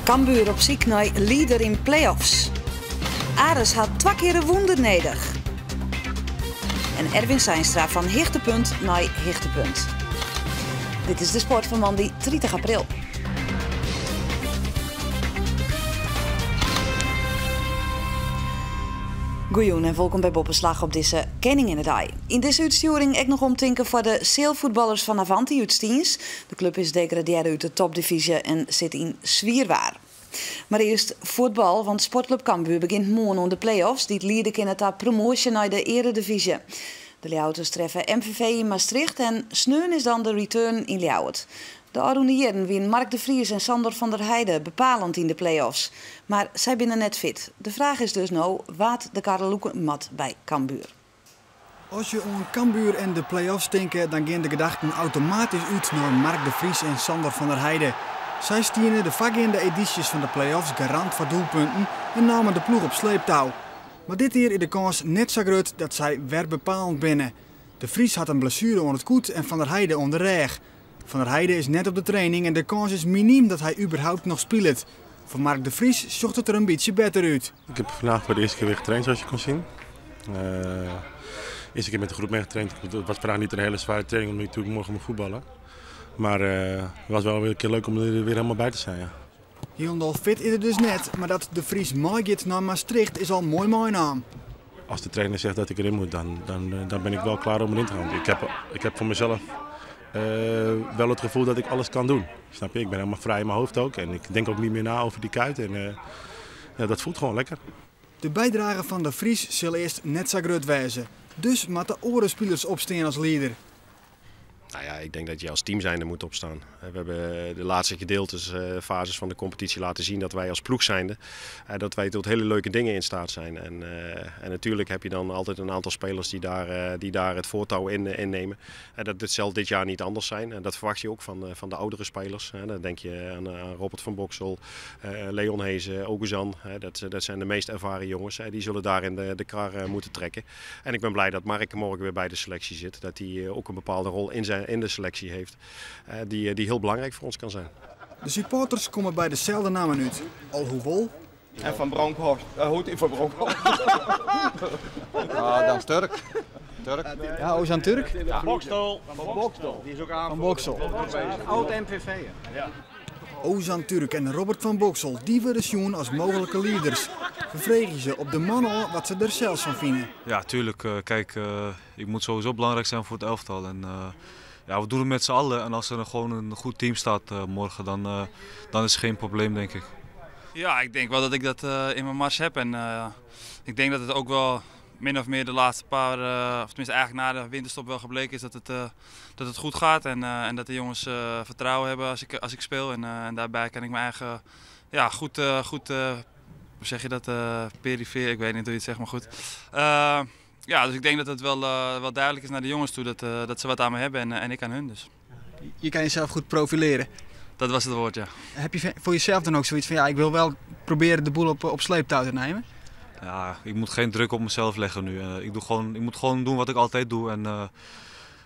Cambuur op syk nei lieder yn play-offs. Aris hat twa kear in wûnder nedich. En Erwin Zeinstra fan hichtepunt nei hichtepunt. Dit is de sport fan moandei 30 april. Goejûn en wolkom by Boppeslach op dizze Keninginnedei. Yn dizze útstjoering ek noch omtinken foar de sealfuotballers fan Avanti út Stiens. De klup is degradearre út de topdivyzje en sit yn swier waar. Mar earst fuotbal, want Sportklup Cambuur begjint moarn oan de play-offs dy't liede kinne ta promoasje nei de earedivyzje. De Ljouwerters treffe MVV yn Maastricht en sneon is dan de return yn Ljouwert. De ôfrûne jierren wienen Mark de Vries en Sandor van der Heide bepalend yn de play-offs. Mar sy binne net fit. De fraach is dus no wa't de karre lûke moat by Cambuur. As je oan Cambuur en de play-offs tinke, dan gean de gedachten automatysk út nei Mark de Vries en Sandor van der Heide. Sy stiene de foargeande edysjes fan de play-offs garant foar doelpunten en namen de ploech op sleeptou. Mar dit jier is de kâns net sa grut dat sy wer bepalend binne. De Vries hat in blessuere oan it kût en Van der Heide oan de rêch. Van der Heide is net op de training en de kâns is minym dat hy überhaupt noch spilet. Foar Mark de Vries sjocht it der in bytsje better út. Ik heb vandaag voor de eerste keer weer getraind, zoals je kon zien. Eerste keer met de groep meegetraind. Het was vandaag niet een hele zware training, omdat ik natuurlijk morgen moet voetballen. Maar het was wel weer een keer leuk om er weer helemaal bij te zijn. Ja. Hielendal fit is er dus net, mar dat De Vries meigiet nei Maastricht is al moai meinaam. Als de trainer zegt dat ik erin moet, dan ben ik wel klaar om erin te gaan. Ik heb voor mezelf wel het gevoel dat ik alles kan doen. Snap je? Ik ben helemaal vrij in mijn hoofd ook en ik denk ook niet meer na over die kuit. En ja, dat voelt gewoon lekker. De bydrage fan De Vries sil earst net sa grut wêze. Dus moatte oare spilers opstean as lieder. Nou ja, ik denk dat je als team zijnde moet opstaan. We hebben de laatste gedeeltes, fases van de competitie laten zien dat wij als ploeg zijnde, dat wij tot hele leuke dingen in staat zijn. En natuurlijk heb je dan altijd een aantal spelers die daar het voortouw in nemen. En dat zal dit jaar niet anders zijn. En dat verwacht je ook van de oudere spelers. Dan denk je aan Robert van Boksel, Leon Hese, Oguzhan. Dat zijn de meest ervaren jongens. Die zullen daarin de kar moeten trekken. En ik ben blij dat Mark morgen weer bij de selectie zit. Dat hij ook een bepaalde rol in de selectie heeft, die heel belangrijk voor ons kan zijn. De supporters komme by deselde nammen út. Alhoewol. En Van Bronckhorst. Hoe heet die Van Bronckhorst? Ah, dan Turk. Turk. Ja, Ozan Turk? Ja. Boxtel. Van Boxtel. Die is ook aan. Van Boxtel. Oud MVV. Ja. Ozan Turk en Robert van Boxel, dy wurde sjoen as mooglike lieders. We freegje se op de man ôf wat se der sels fan fine. Ja, tuurlijk. Kijk, ik moet sowieso belangrijk zijn voor het elftal. En ja, we doen het met z'n allen. En als er gewoon een goed team staat morgen, dan is het geen probleem, denk ik. Ja, ik denk wel dat ik dat in mijn mars heb. En ik denk dat het ook wel min of meer de laatste paar, of tenminste eigenlijk na de winterstop wel gebleken is dat het goed gaat. En dat de jongens vertrouwen hebben als ik speel. En daarbij kan ik mijn eigen, ja, goed, goed, hoe zeg je dat, perifeer, ik weet niet hoe je het zegt, maar goed. Ja, dus ik denk dat het wel duidelijk is naar de jongens toe dat ze wat aan me hebben en ik aan hun. Dus. Je kan jezelf goed profileren. Dat was het woord, ja. Heb je voor jezelf dan ook zoiets van, ja, ik wil wel proberen de boel op sleeptouw te nemen? Ja, ik moet geen druk op mezelf leggen nu. Ik moet gewoon doen wat ik altijd doe.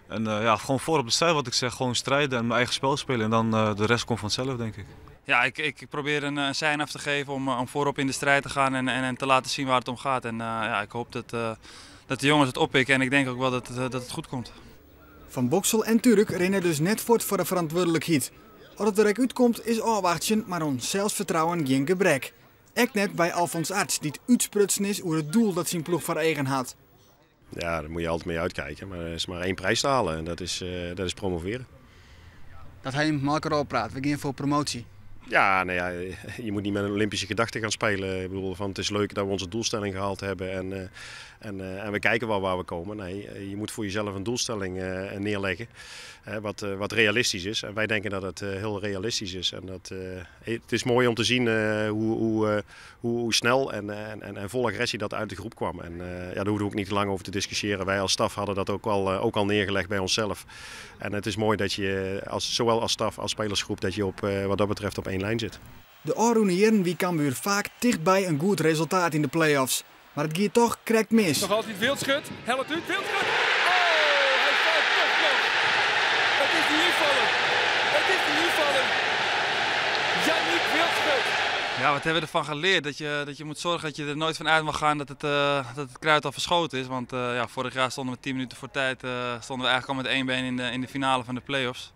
En ja, gewoon voor op de strijd wat ik zeg. Gewoon strijden en mijn eigen spel spelen. En dan de rest komt vanzelf, denk ik. Ja, ik probeer een sein af te geven om voorop in de strijd te gaan en te laten zien waar het om gaat. En ja, ik hoop dat de jongens het oppikken en ik denk ook wel dat het goed komt. Van Boxel en Turk rinne dus net fuort foar de ferantwurdlikheid. Oft it der ek útkomt is ôfwachtsjen, mar oan selsfertrouwen gjin gebrek. Ek net by Alfons Arts, dy't útsprutsen is oer it doel dat syn ploech foar eagen hat. Ja, daar moet je altijd mee uitkijken, maar er is maar één prijs te halen en dat is promoveren. Dat hy mei elkoar praat, we gean foar promoasje. Ja, nou ja, je moet niet met een Olympische gedachte gaan spelen. Ik bedoel, van het is leuk dat we onze doelstelling gehaald hebben en we kijken wel waar we komen. Nee, je moet voor jezelf een doelstelling neerleggen, hè, wat realistisch is. En wij denken dat het heel realistisch is. En het is mooi om te zien hoe snel en vol agressie dat uit de groep kwam. En ja, daar hoeven we ook niet te lang over te discussiëren. Wij als staf hadden dat ook al neergelegd bij onszelf. En het is mooi dat je zowel als staf als spelersgroep dat je wat dat betreft op één lijn zit. De ôfrûne jierren wie Cambuur faak tichtby in goed resultaat yn de play-offs. Mar it gie dochs krekt mis. Noch altyd Wildschut. Hellet út. Wildschut. Oh, hy falt dochs noch. It is de ynfaller. It is de ynfaller. Yannick Wildschut. Ja, wat hebben we ervan geleerd? Dat je moet zorgen dat je er nooit van uit mag gaan dat het kruid al verschoten is. Want ja, vorig jaar stonden we 10 minuten voor tijd, stonden we eigenlijk al met één been in de finale van de play-offs.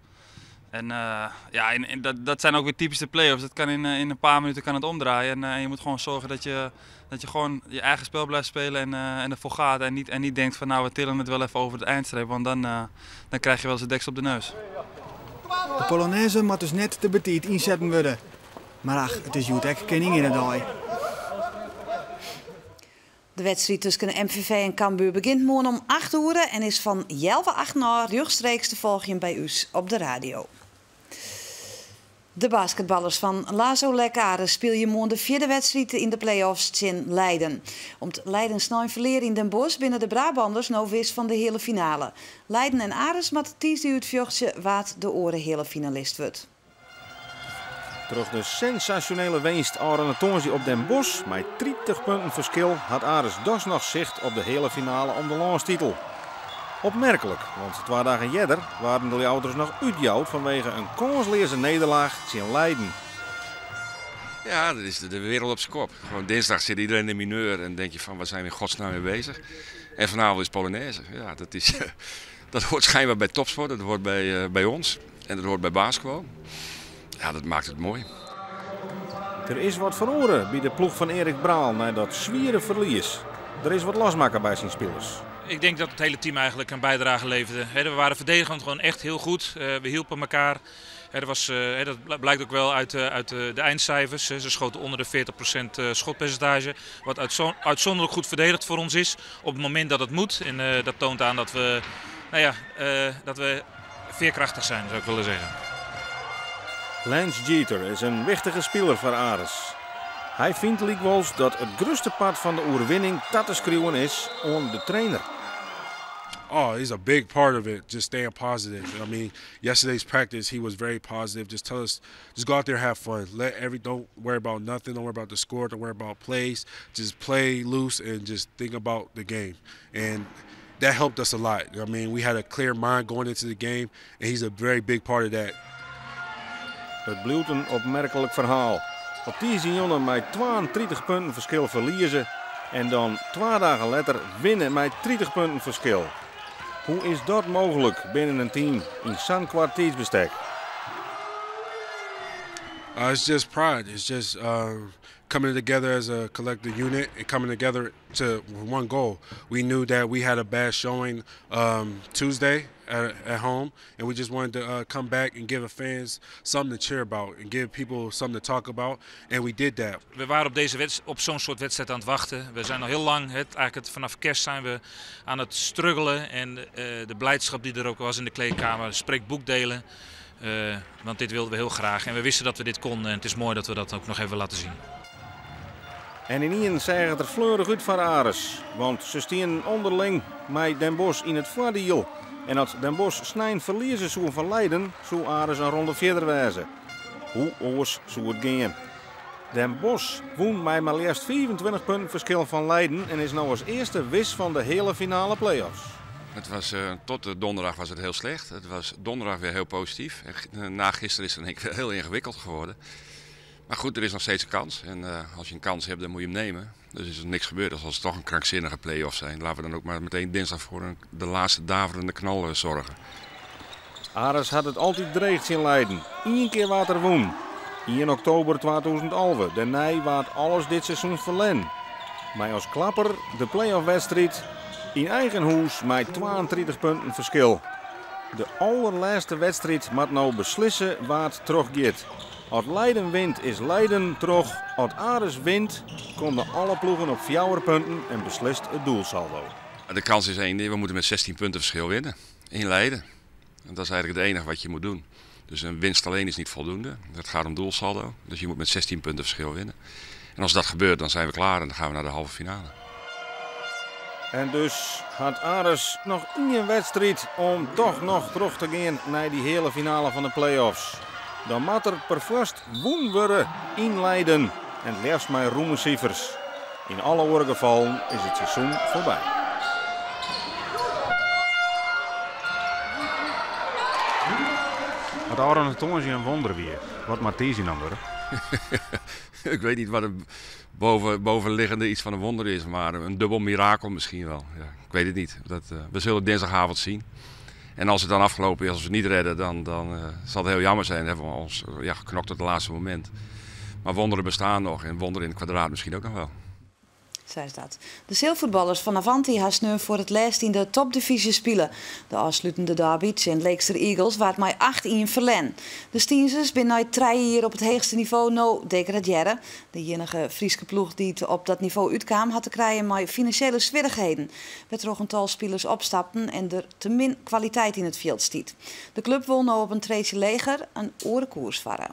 En ja, en dat zijn ook weer typische play-offs. Dat kan in een paar minuten kan het omdraaien. En je moet gewoon zorgen dat je gewoon je eigen spel blijft spelen en ervoor gaat. En niet denkt van nou, we tillen het wel even over de eindstreep. Want dan krijg je wel eens de deksel op de neus. De Polonaise moat dus net te betiid ynsetten wurde. Mar ach, it is hjoed ek Keninginnedei. De wedstriid tusken de MVV en Cambuur begjint moarn om 8 oere en is fan 7:30 nei rjochtstreeks te folgjen by ús op de radio. De basketballers fan Lazo-Lek Aris spylje moarn de fjirde wedstriid yn de play-offs tsjin Leiden. Om't Leiden snein ferlear yn Den Bosch binne de Brabanners no wis fan de heale finale. Leiden en Aris moatte tiisdei útfjochtsje wa't de oare heale finalist wurdt. Troch de sensasjonele winst ôfrûne tongersdei op Den Bosch mei 30 punten ferskil hat Aris dochs noch sicht op de heale finale om de lânstitel. Opmerklik, want 2 dagen earder waarden de Ljouwerters noch útjoud fanwege in kânsleaze nederlaach tsjin Leiden. Ja, dat is de wereld op zijn kop. Gewoon dinsdag zit iedereen in de mineur en denk je van waar zijn we in godsnaam mee bezig. En vanavond is Polonaise. Ja, dat hoort schijnbaar bij topsport, dat hoort bij ons en dat hoort bij basketbal. Ja, dat maakt het mooi. Der is wat feroare by de ploech fan Erik Braal nei dat swiere ferlies. Der is wat losmakke by syn spilers. Ik denk dat het hele team eigenlijk een bijdrage leverde. We waren verdedigend gewoon echt heel goed. We hielpen elkaar. Dat blijkt ook wel uit de eindcijfers. Ze schoten onder de 40% schotpercentage. Wat uitzonderlijk goed verdedigd voor ons is. Op het moment dat het moet. En dat toont aan dat we, nou ja, dat we veerkrachtig zijn, zou ik willen zeggen. Lance Jeter is in wichtige spiler foar Aris. Hy fynt lykwols dat it grutste part fan de oerwinning ta te skriuwen is oan de trainer. Oh, he's a big part of it. Just staying positive. I mean, yesterday's practice, he was very positive. Just tell us, just go out there and have fun. Don't worry about nothing. Don't worry about the score. Don't worry about plays. Just play loose and just think about the game. And that helped us a lot. I mean, we had a clear mind going into the game, and he's a very big part of that. It bliuwt in opmerklik ferhaal. Op tiisdei mei 32 punten ferskil ferlieze en dan 2 dagen letter winne mei 30 punten ferskil. Hoe is dat mooglik binnen in team yn sa'n koart tiidsbestek? It's just pride. It's just coming together as a collective unit and coming together to one goal. We knew that we had a bad showing Tuesday at home, and we just wanted to come back and give the fans something to cheer about and give people something to talk about, and we did that. We waren op zo'n soort wedstrijd aan het wachten. We zijn al heel lang, eigenlijk vanaf kerst zijn we aan het struggelen. En de blijdschap die er ook was in de kleedkamer spreekt boekdelen. Want dit wilden we heel graag en we wisten dat we dit konden en het is mooi dat we dat ook nog even laten zien. En ynienen seach it der fleurich út foar Aris. Want se steane ûnderling mei Den Bosch yn it foardiel. En as Den Bosch snein ferlieze soe fan Leiden, soe Aris in ronde fierder wêze. Hoe oars soe it gean? Den Bosch wûn mei mar leafst 25 punten ferskil fan Leiden en is no as earste wis fan de heale finale play-offs. Tot de donderdag was het heel slecht. Het was donderdag weer heel positief. En na gisteren is het in één keer heel ingewikkeld geworden. Maar goed, er is nog steeds een kans. En als je een kans hebt, dan moet je hem nemen. Dus is er niks gebeurd. Dus als het toch een krankzinnige play-off zijn, laten we dan ook maar meteen dinsdag voor de laatste daverende knal zorgen. Aris hat it altyd dreech tsjin Leiden. Ien kear waard der wûn. 1 oktober 2011. Dêrnei waard alles dit seizoen ferlern. Mar as klapper de play-off wedstriid yn eigen hûs mei 32 punten ferskil. De allerlêste wedstriid moat no beslisse wa't trochgiet. As Leiden wint is Leiden troch. As Aris wint komme alle ploegen op 4 punten en beslist it doelsaldo. De kans is één ding, we moeten met 16 punten verschil winnen. In Leiden. En dat is eigenlijk het enige wat je moet doen. Dus een winst alleen is niet voldoende. Het gaat om doelsaldo. Dus je moet met 16 punten verschil winnen. En als dat gebeurt, dan zijn we klaar en dan gaan we naar de halve finale. En dus hat Aris noch ien wedstriid om dochs noch troch te gean nei dy heale finale fan de play-offs. Dan moat der perfoarst wûn wurde yn Leiden en it leafst mei rûme sifers. Yn alle oare gefallen is it seizoen foarby. As ôfrûne tongersdei in wûnder wie, wat moat tiisdei dan wurde? Ik weet niet wat het boven, bovenliggende iets van een wonder is, maar een dubbel mirakel misschien wel. Ja, ik weet het niet. Dat, we zullen het dinsdagavond zien. En als het dan afgelopen is, als we het niet redden, dan, dan zal het heel jammer zijn. Dan hebben we ons ja, geknokt tot het laatste moment. Maar wonderen bestaan nog en wonderen in het kwadraat misschien ook nog wel. Sa is dat. De sealfuotballers fan Avanti ha sneon foar it lêst yn de topdivyzje spile. De ôfslutende derby tsjin Leekster Eagles waard mei 8-1 ferlern. De Stienzers binne nei 3 jier op it heechste nivo no degradearre. De iennige Fryske ploech dy't op dat nivo útkaam hat te krijen mei finansjele swierrichheden, wêrtroch in tal spilers opstapten en der te min kwaliteit yn it fjild stiet. De klup wol no op in treedsje leger in oare koers farre.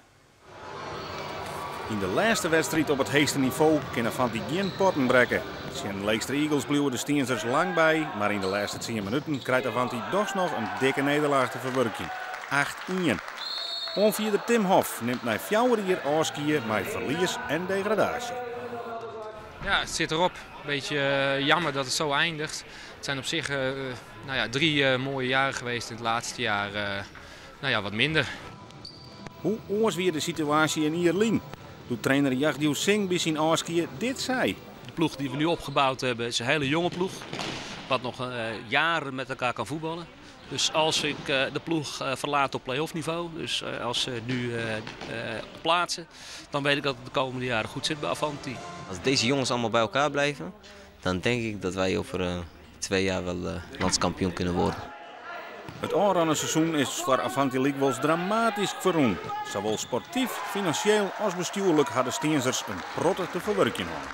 Yn de lêste wedstriid op it heechste nivo kin Avanti gjin potten brekke. Tsjin Leekster Eagles bliuwe de Stienzers lang by, mar yn de lêste 10 minuten krijt Avanti dochs noch in dikke nederlaach te ferwurkjen, 8-1. Oanfierder Tim Hof nimt nei 4 jier ôfskie mei ferlies en degradaasje. Ja, het zit erop. Beetje jammer dat het zo eindigt. Het zijn op zich nou ja, 3 mooie jaren geweest. In het laatste jaar nou ja, wat minder. Hoe oars wie de situaasje in jier lyn? Doe't trainer Jagdew Singh by syn ôfskie dit sei. De ploeg die we nu opgebouwd hebben is een hele jonge ploeg. Wat nog jaren met elkaar kan voetballen. Dus als ik de ploeg verlaat op play-off niveau, dus als ze nu plaatsen, dan weet ik dat het de komende jaren goed zit bij Avanti. Als deze jongens allemaal bij elkaar blijven, dan denk ik dat wij over 2 jaar wel landskampioen kunnen worden. It ôfrûne seizoen is foar Avanti lykwols dramatysk ferrûn. Sawol sportyf, finansjeel as bestjoerlik ha de Stienzers in protte te ferwurkjen hân.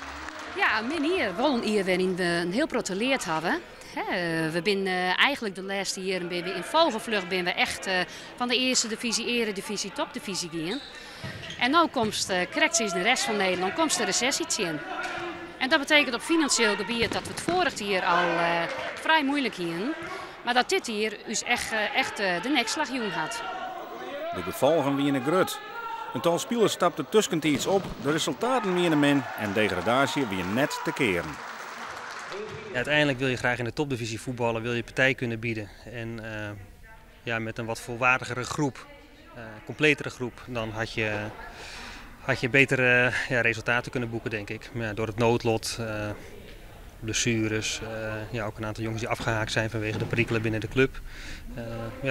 Ja, min jier, wol in jier wêryn't we in hiel protte leard hawwe. We binne eigenlik de lêste jierren binne we yn vogelvlucht binne we echt fan de earste divyzje, earedivyzje, topdivyzje gien. En no komst krekt sa as de rest fan Nederlân komst de resesje tsjin. En dat betekent op finansjeel gebiet dat we it foarich jier al frij muoilik hienen. Mar dat dit jier ús echt de nekslach jûn hat. De gefolgen wiene grut. In tal spilers stapte tuskentiids op, de resultaten wiene min en degradaasje wie net te kearen. Ja, uiteindelijk wil je graag in de topdivisie voetballen, wil je partij kunnen bieden. En met een wat volwaardigere groep, completere groep, dan had je betere resultaten kunnen boeken, denk ik. Maar door het noodlot, blessures, ook een aantal jongens die afgehaakt zijn vanwege de perikelen binnen de club.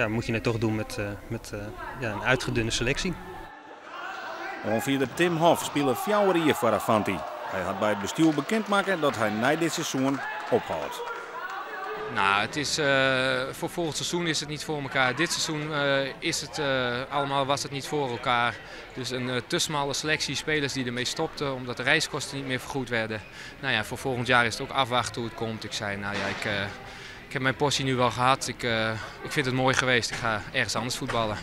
Moet je het toch doen met een uitgedunde selectie. Oanfierder Tim Hof spile 4 jier foar Avanti. Hy hat by it bestjoer bekend makke dat hy nei dit seizoen ophâldt. Voor volgend seizoen is het niet voor elkaar. Dit seizoen is het allemaal, was het niet voor elkaar. Dus een te smalle selectie spelers die ermee stopten omdat de reiskosten niet meer vergoed werden. Voor volgend jaar is het ook afwachten hoe het komt. Ik zei, ik heb mijn portie nu wel gehad. Ik vind het mooi geweest. Ik ga ergens anders voetballen.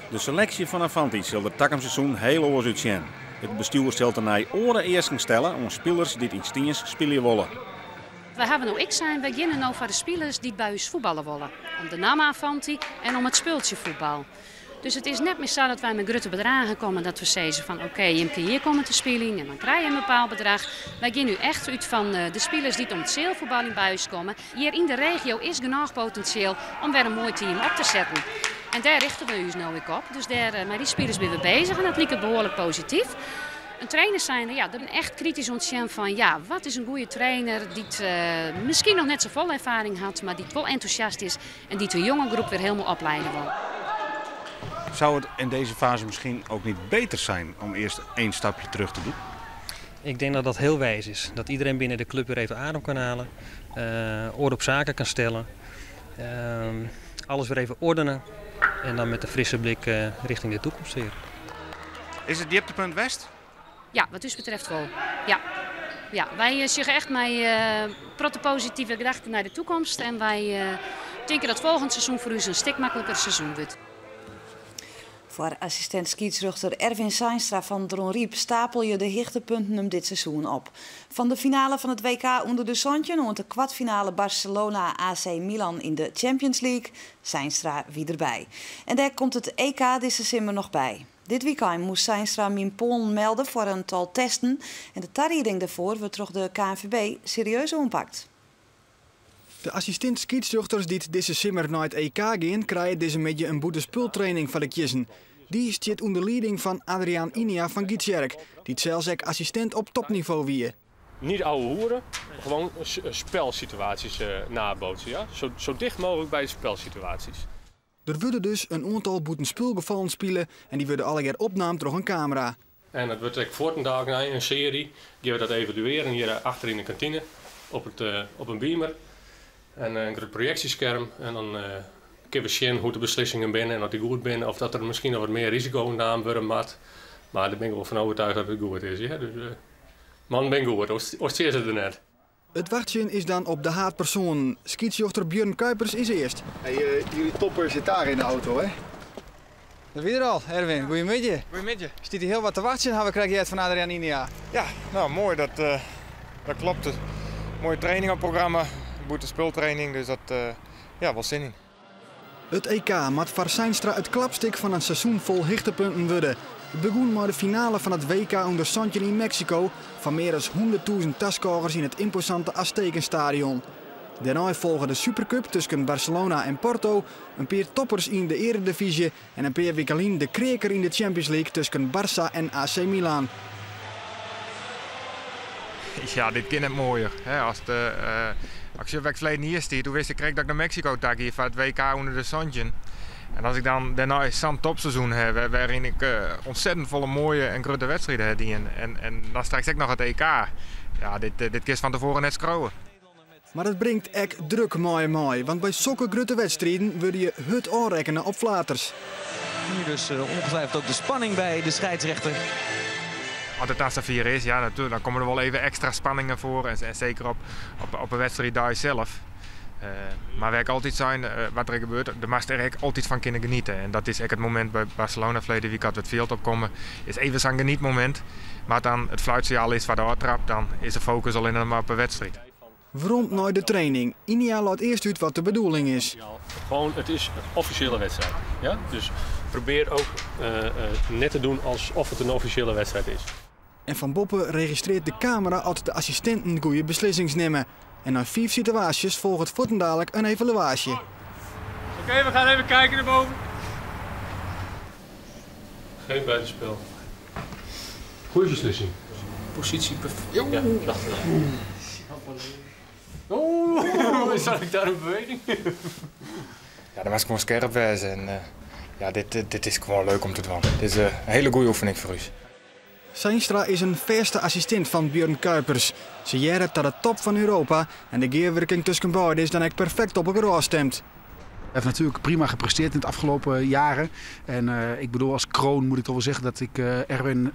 De seleksje fan Avanti sil der takom seizoen hiel oars útsjen. It bestjoer sil tenei oare easken stelle oan spilers dy't yn Stiens spylje wolle. Wy hawwe no ek sein, wy geane no foar de spilers dy't by ús fuotballe wolle. Om de namme Avanti en om it spultsje fuotbal. Dus it is net mear sa dat wy mei grutte bedraggen komme dat we sizze fan oké, jim kinne hjir komme te spyljen en dan krije je in bepaald bedrach. Wy geane nu echt út fan de spilers dy't om it sealfuotbal by ús komme. Hjir yn de regio is genôch potinsjeel om wer in moai team op te setten. En dêr richte we ús no ek op. Dus mei dy spilers binne we beuzich en dat liket behoarlik posityf. In trainer zijn, ja, dat echt kritysk ûntsjen fan, ja, wat is in goede trainer dy't miskien noch net safolle erfaring hat, mar dy't wol entûsjast is en dy't de jonge groep wer hielendal opliede wol. Zou het in deze fase misschien ook niet beter zijn om eerst één stapje terug te doen? Ik denk dat dat heel wijs is. Dat iedereen binnen de club weer even adem kan halen, orde op zaken kan stellen, alles weer even ordenen en dan met een frisse blik richting de toekomst weer. Is it dieptepunt west? Ja, wat ús betreft wol. Ja. Ja, wy sjogge echt mei protte positive gedachten nei de takomst en wy tinke dat folgjend seizoen foar ús in stik makliker seizoen wurdt. Foar assistint skiedsrjochter Erwin Zeinstra fan Dronryp stapelje de hichtepunten him dit seizoen op. Fan de finale fan it WK ûnder de 17 oant de kwartfinale Barcelona AC Milan yn de Champions League, Zeinstra wie derby. En dêr komt it EK dizze simmer noch by. Dit wykein moast Zeinstra him yn Poalen melde foar in tal testen en de tarieding dêrfoar wurdt troch de KNVB serieus oanpakt. De assistint skiedsrjochters dy't dizze simmer nei it EK gean, krije dizze middei in boetespultraining foar de kiezzen. Dy stiet ûnder lieding fan Adriaan Inia fan Gytsjerk, dy't sels ek assistint op topnivo wie. Niet ouwehoeren, gewoon spelsituaties nabootsen. Ja? Zo, zo dicht mogelijk bij de spelsituaties. Der wurde dus in oantal bûtenspulgefallen spile en dy wurde allegear opnaam troch in kamera. En dat wurdt ek fuortendalik nei in searje, gean we dat evaluearjen hjir achter yn de kantine op, it, op in beamer en in grut projeksjeskerm. En dan kinne we sjen hoe't de beslissingen binne en oft dy goed binne of dat der miskien noch wat mear risiko naam wurde moat. Mar dêr bin ik wol fan oertuige dat it goed is. Ja? Dus, mannen binne goed, oars stean se der net. It wachtsjen is dan op de haadpersoanen. Skiedsrjochter Björn Kuipers is earst. Hey, jullie topper zit daar in de auto, hè? Dat wie er al, Erwin. Goeiemiddei. Goeiemiddei. Stiet hjir hiel wat te wachtsjen, ha we krekt heard fan Adriaan Inia. Ja, nou moai, dat, dat klopt. Moaie training op programma, bûtenspultraining, dus dat, ja, wol sin yn. It EK moat foar Zeinstra it klapstik fan in seizoen fol hichtepunten wurde. It begûn mei de finale fan it WK ûnder 17 yn Meksiko foar mear as 100.000 taskôgers yn it ymposante Aztekenstadion. Dêrnei folge de Supercup tusken Barcelona en Porto, in pear toppers yn de earedivyzje en in pear wiken lyn de kreaker yn de Champions League tusken Barça en AC Milan. Ja, dit kin net moaier. Hè, as de, uh, as ik sjoch ferleden jier stie, doe wist ik krekt dat ik nei Meksiko ta gie foar it WK ûnder de 17. En as ik dan dêrnei sa'n topseizoen ha, wêryn ik uh, ontzettend folle moaie en grutte wedstriden ha dien. En dan straks ek noch it EK. Ja, dit kinst fan tefoaren net skriuwe. Mar it bringt ek druk mei him mei, want by sokke grutte wedstriden wurde je hurd ôfrekkene op flaters. Hier dus ongetwijfeld ook de spanning bij de scheidsrechter. As it dan safier is, ja, natuerlik, dan komme der wol even ekstra spanningen foar. En seker op 'e wedstriiddei sels. Mar wêr't ik altyd sein, wat der gebeurt, dêr moatst der ek altyd fan kinne geniete. En dat is ek it momint by Barcelona ferleden wike, as we it fjild opkomme, is even sa'n genietmomint. Mar dan it fluitsinjaal is foar de ôftrap, dan is de fokus allinnich mar op 'e wedstriid. Werom nei de training. Inia leit earst út wat de bedoeling is. Gewoon, it is in offisjele wedstriid. Ja? Dus probearje ek net te dwaan asof it in offisjele wedstriid is. En fan boppe registrearret de kamera as de assistinten goede beslissings nimme. En nei fiif situaasjes folget fuortendalik in evaluaasje. Oké, we gaan even kijken naar boven. Geen buitenspel. Goede beslissing. Positie perfect. Ja, dacht ik. Oeh, zat ik daar in beweging? Ja, dan moatst gewoan skerp wêze. En ja, dit is gewoan leuk om te dwaan. Dit is in hiele goede oefening foar ús. Zeinstra is in fêste assistint fan Björn Kuipers. Se hearre ta de top fan Europa en de gearwurking tusken beide is dan ek perfekt op elkoar ôfstimd. Hij heeft natuurlijk prima gepresteerd in het afgelopen jaren. En ik bedoel, als kroon moet ik toch wel zeggen dat ik Erwin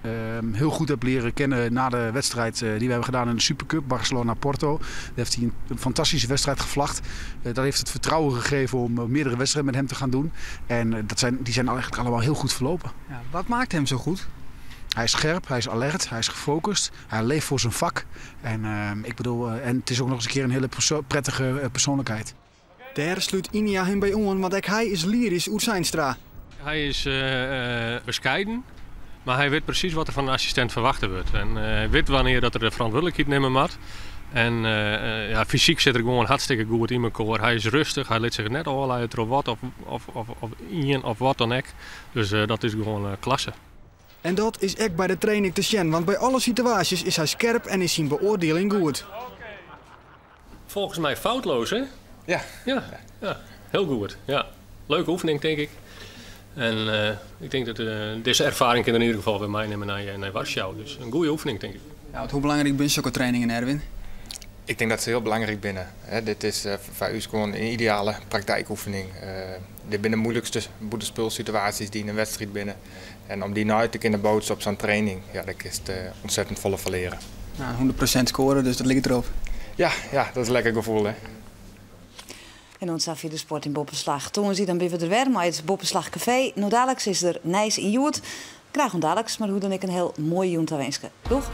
heel goed heb leren kennen na de wedstrijd die we hebben gedaan in de Supercup, Barcelona-Porto. Daar heeft hij een fantastische wedstrijd gevlacht. Dat heeft het vertrouwen gegeven om meerdere wedstrijden met hem te gaan doen. En die zijn eigenlijk allemaal heel goed verlopen. Ja, wat maakt hem zo goed? Hij is scherp, hij is alert, hij is gefocust, hij leeft voor zijn vak. En, ik bedoel, en het is ook nog eens een keer een hele prettige persoonlijkheid. Dêr slút Inia him by oan, want ek hy is lyrysk oer Zeinstra. Hy is beskeiden, mar hy wit presys wat der fan in assistint ferwachte wurdt. En hy wit wannear dat er de ferantwurdlikheid nimme moat. En ja, fysyk sit er gewoan hartstikke goed yn mekoar. Hy is rêstich, hy lit sich net ôfliede troch wat of ien of wat dan ek. Dus dat is gewoan klasse. En dat is ek by de training te sjen, want by alle situaasjes is hy skerp en is syn beoardieling goed. Folgens my foutloos, hè? Ja. Ja, hiel goed. Ja. Leuke oefening, tink ik. En ik tink dat dizze erfaring kin er yn ieder gefal wer meinimme nei Warschau. Dus in goede oefening, tink ik. Ja, want hoe belangryk binne sokke trainingen, Erwin? Ik tink dat se hiel belangryk binne. Hè, dit is foar ús gewoan in ideale praktykoefening. Dit binne de muoilikste bûtenspulsituaasjes dy't yn in wedstriid binne. En om dy nei te kinnen boatse op sa'n training, ja, dêr kinst ontzettend folle fan leare. Nou, 100% skoare, dus dat liket derop. Ja, dat is in lekker gefoel, hè. En oant safier de sport yn Boppeslach. Tongersdei dan binne we der wer mei it Boppeslach Kafee. No daliks is der nijs yn Hjoed. Graach oant daliks, mar hoe dan ek in hiel moaie jûn tawinske. Doeg!